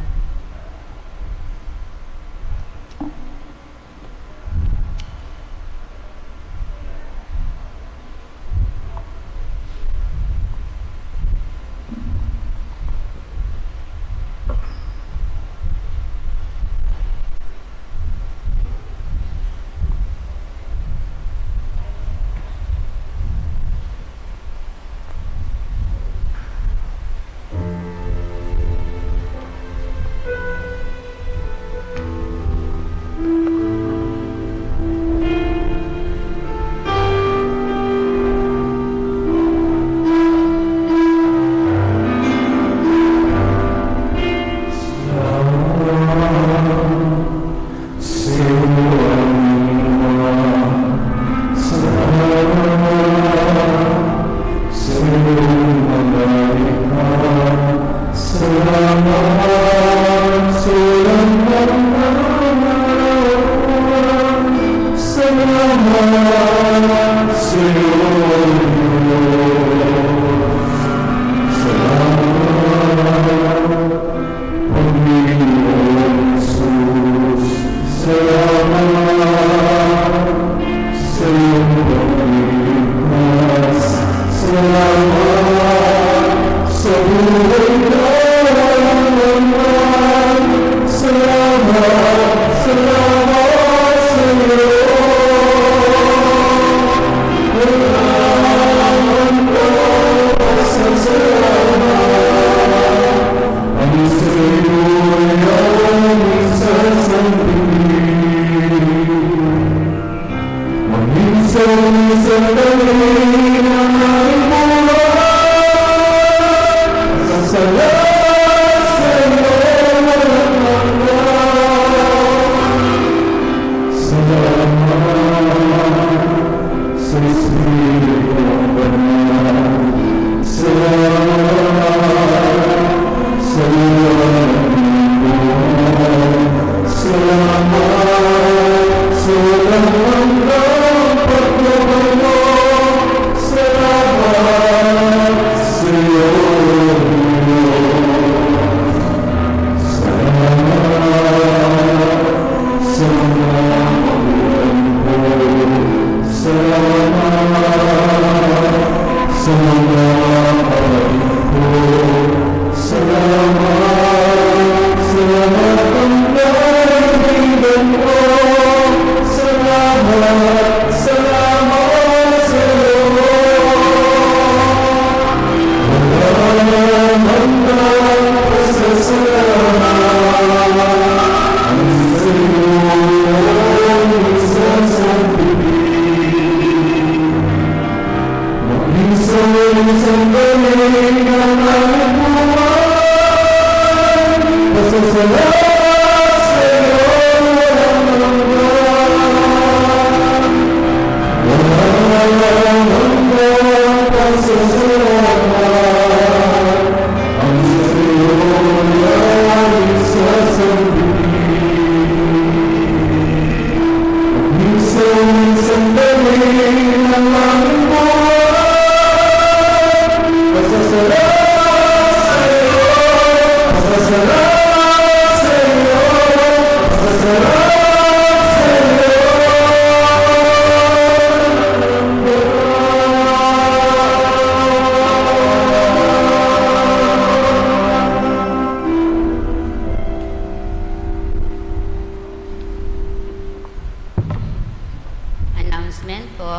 Announcement po.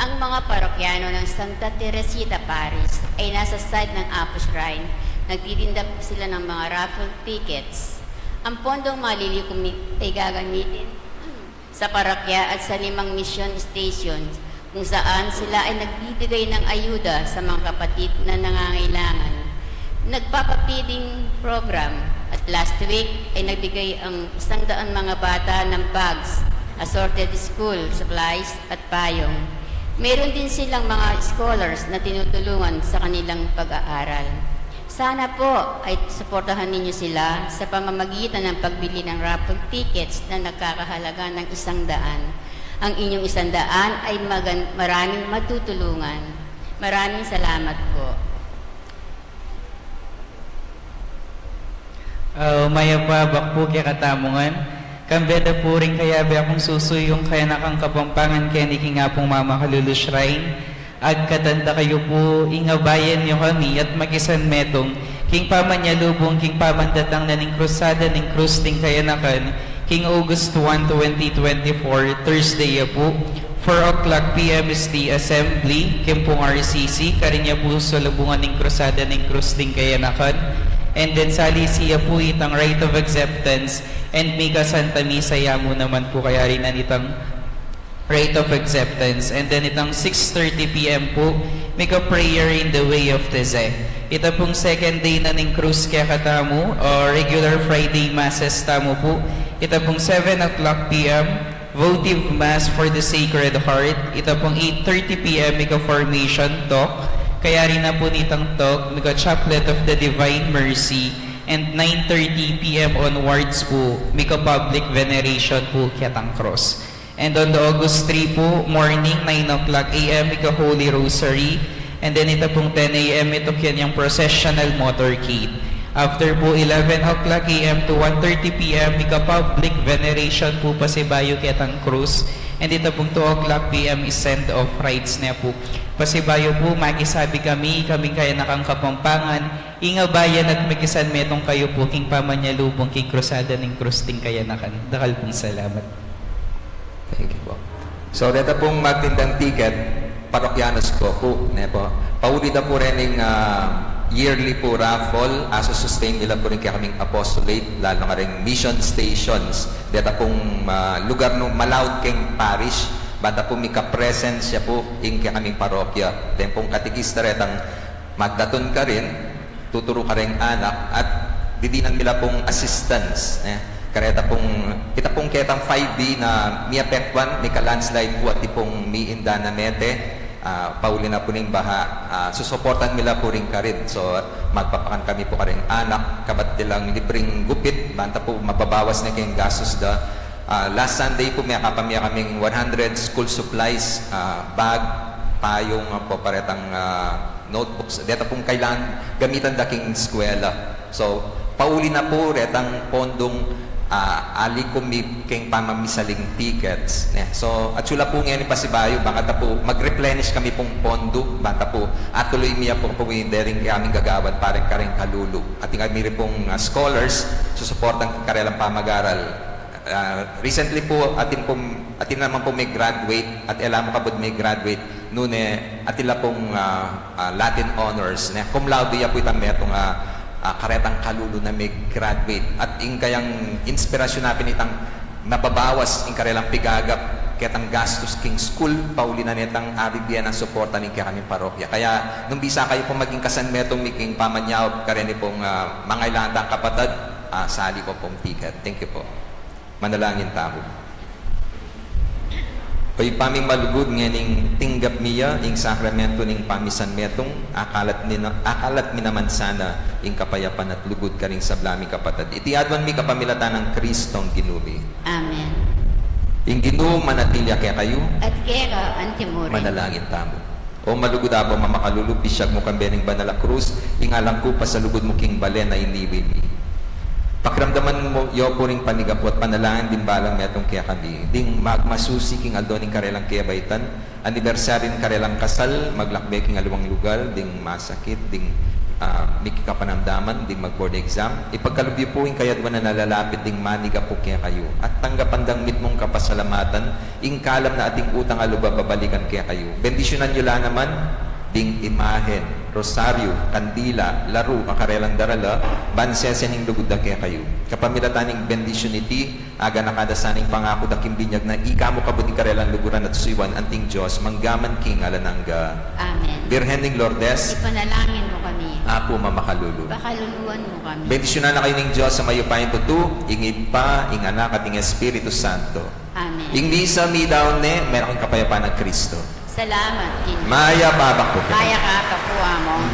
Ang mga parokyano ng Santa Teresita Parish ay nasa side ng Apo Shrine. Nagtitinda po sila ng mga raffle tickets. Ang pondong malilikom ay gagamitin sa parokya at sa limang mission stations kung saan sila ay nagbibigay ng ayuda sa mga kapatid na nangangailangan. Nagpapa-feeding program at last week ay nagbigay ang isang daan mga bata ng bags, assorted school supplies at payong. Meron din silang mga scholars na tinutulungan sa kanilang pag-aaral. Sana po ay suportahan ninyo sila sa pamamagitan ng pagbili ng raffle tickets na nagkakahalaga ng isang daan. Ang inyong isang daan ay magan- maraming matutulungan. Maraming salamat po. Ah, mayap a abak pu kekatamu ngan. Kambe da pu ring kayabe kung susu yu king kayanakang Kapampangan keni king Apung Mama Kalulu Shrine. Agkatan da kayu pu, ingabayan yu kami at makisanmetung king pamanyalubung king pamandatang na ning Krusada ning Krus ning Kayanakan, king August one, twenty twenty-four, Thursday ya pu, four o'clock P M is the assembly king Pung R C C, karin ya pu salubungan ning Krusada ning Krus ning Kayanakan. And then salisi ya pu itang rite of acceptance and mika Santa Misa ya mu naman pu kayari na nitang rite of acceptance. And then itang six thirty P M pu, mika prayer in the way of Teze. Ita pung second day na ning Krus kekatamu, o regular Friday Masses tamu pu. Ita pung seven o'clock P M, votive Mass for the Sacred Heart. Ita pung eight thirty P M, mika formation talk. Kayari na pu nitang talk, mika Chaplet of the Divine Mercy. And nine thirty P M onwards pu, mika public veneration pu ketang cross. And on the August three pu, morning, nine o'clock A M, mika Holy Rosary. And then ita pung ten A M, itukyan yang processional motorcade. After pu, eleven o'clock A M to one thirty P M, mika public veneration pu pasibayu ketang cross. And ita pung two o'clock P M is send-off rites ne pu. Pasibayu pu, makisabi kami, kaming kayanakang Kapampangan, ingabayan at makisanmetung kayu pu king pamanyalubung king Krusada ning Krus ning Kayanakan. Dakal pung salamat. Thank you po. So, deta pung magtindang ticket, parokyanos ko pu, ne po. Pauli da pu rening, ah, yearly pu raffle, a susustain nila pu rin kekaming apostolate, lalu na ring mission stations. Deta pung, ah, lugar nung malaud keng parish, Banta pu mika-present ya pu ing kekaming parokya. Deng pung katekista retang magdatun karin, tuturu kareng anak, at didinan mi la pung assistance, eh. Kareta pung, ita pung ketang five B na miapektuan, mika-landslide pu at ipung miinda na mete, ah, pauli na pu ning baha, ah, susuportan mi la pu rin karin. So, magpapakan kami pu kareng anak, kabat dilang libreng gupit, banta pu mababawas ne keng gastus da. Ah, last Sunday pu, mekapamie kaming one hundred school supplies, ah, bag, payung, ah, pu, paretang, ah, notebooks. Deta pung kailangan gamitan da king eskwela. So, pauli na pu retang pondung, ah, ali ku mi keng pamamisaling tickets, ne. So, atsu la pu ngeni pasibayu, bang kata pu mag-replenish kami pung pondu, banta pu atuloy mi ya pu, pu ing dering kaming gagawan para kareng kalulu. Atin kami rin pung, ah, scholars, susuportan karelang pamag-aral. Ah, recently pu, atin pu, atin naman pu mi-graduate, at e la mu kabud mi-graduate, nune, atin la pung, ah, ah, Latin honors, ne, cum laude ya pu itang metung, ah, ah, karetang kalulu na mi-graduate. At ing kayang inspirasyon na pin itang mababawas ing karelang pigagap, ketang gastus king school, pauli na netang abibie nang suporta ning kekaming parokya. Kaya, nung bisa kayu pu maging kasanmetung mi king pamanyaup kareni pung, ah, mangailangan tang kapatad, ah, sali ku pung ticket. Thank you pu. Manalangin tamu. O Ibpa ming malugud, ngening tinggap mi ya ing sakramento ning pamisanmetung, akalat mi na, akalat mi naman sana ing kapayapan at lugud karing sabla ming kapatad. Iti aduan mi kapamilatan nang Kristong Ginu mi. Amen. Ing Ginu manatili ya kekayu. At keka antimurin. Manalangin tamu. O malugud, Ibpa ming mamakalulu, pisyag mu kami ning banal a krus, ing alang ku pasalugud mu king balen a iniwi mi. Pakiramdaman mu ya pu ring panigapu at panalangin ding balang metung kekami, ding magmasusi king aldo ning karelang kebaitan, anibersaryu ning karelang kasal, maglakbe king aliwang lugar, ding masakit, ding, ah, mikikapanamdaman, ding mag-board exam. Ipagkalub yu pu ing kayaduan a nalalapit ding manigapu kekayu, at tanggapan dang mitmung kapasalamatan, ing kalam na ating utang a lub a babalikan kekayu. Bendisyunan yu la naman ding imahen, rosaryu, kandila, laru, a karelang darala, ban sese ning lugud da kekayu. Kapamilatan ning bendisyun iti, aganaka da sana ing pangaku da king binyag na ika mu kabud ing karelang luguran at suyuan, anting Dios, manggaman king alang angga. Amen. Birhen ning Lourdes. Ipanalangin mu kami. Apu ming mamakalulu. Pakaluluan mu kami. Bendisyunan na kayu ning Dios a mayupayang tutu, ing Ibpa, ing Anak, at ing Espiritu Santo. Amen. Ing misa midaun ne, meron kayung kapayapan ng Kristo. Salamat, Ginu. Mayap a abak pu. Mayap a abak pu, Among.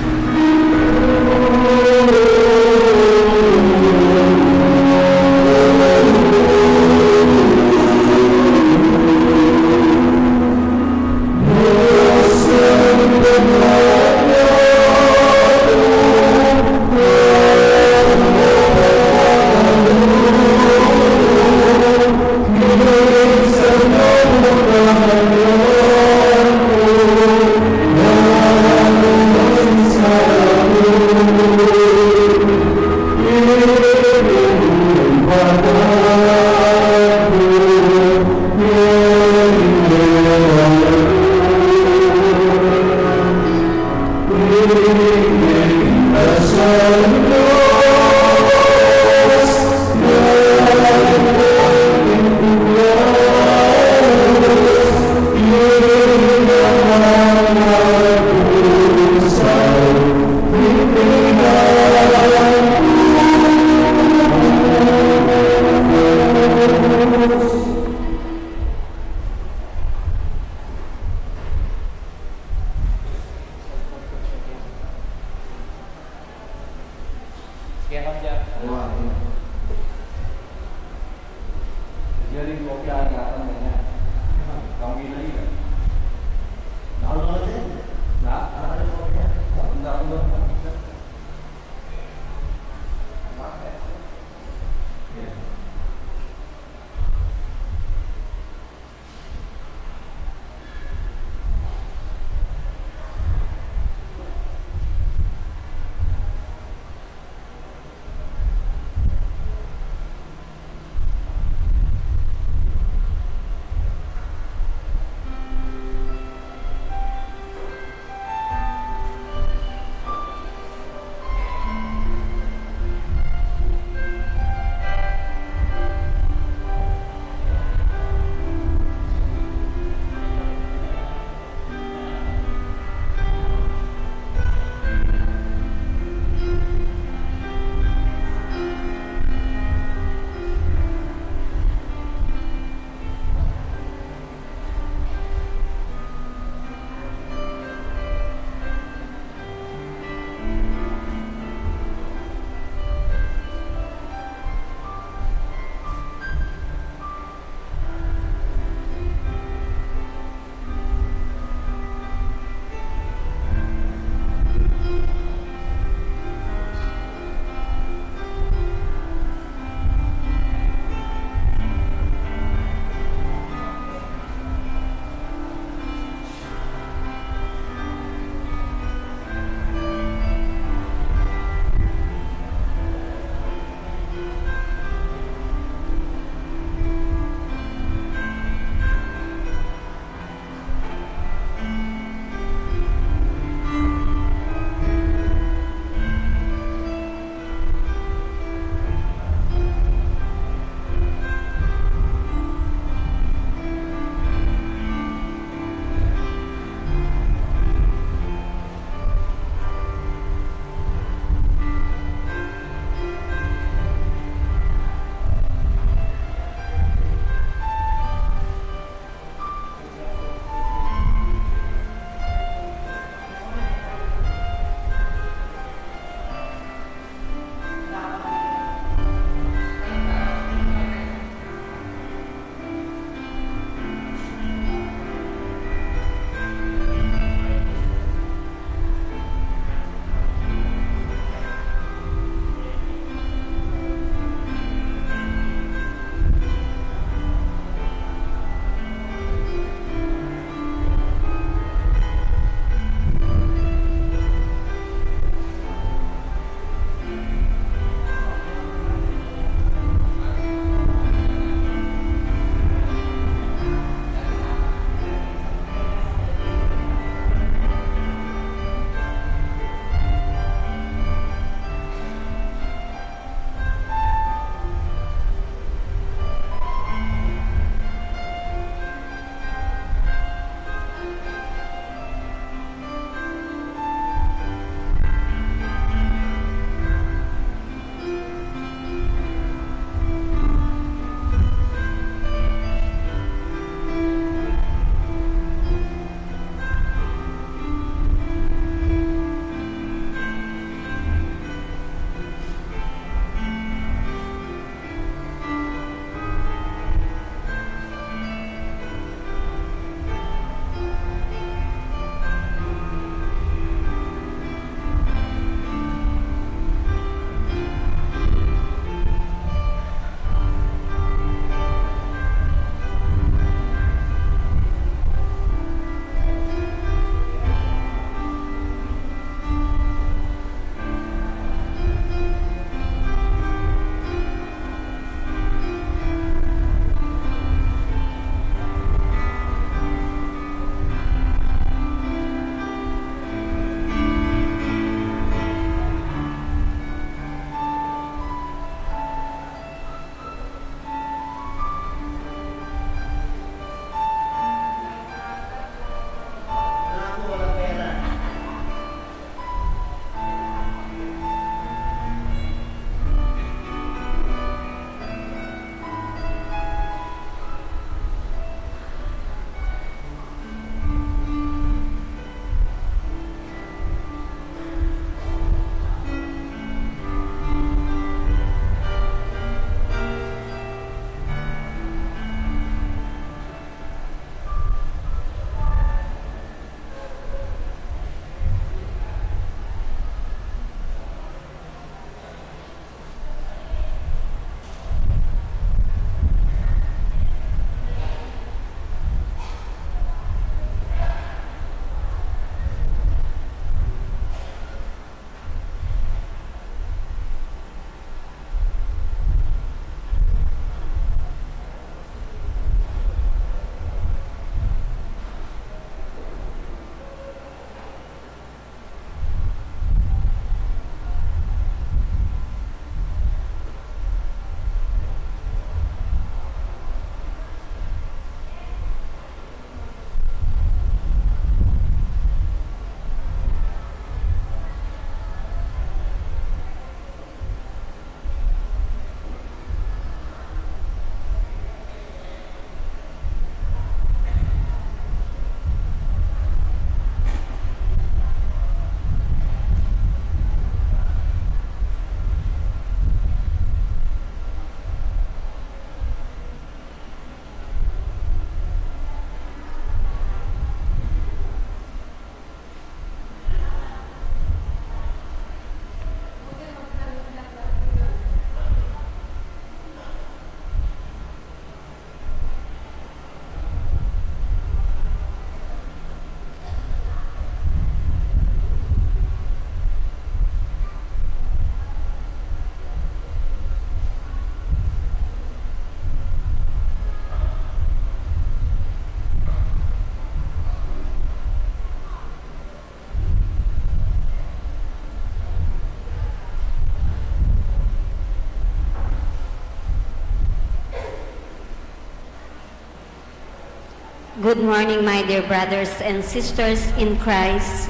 Good morning, my dear brothers and sisters in Christ.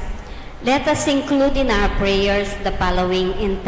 Let us include in our prayers the following intentions.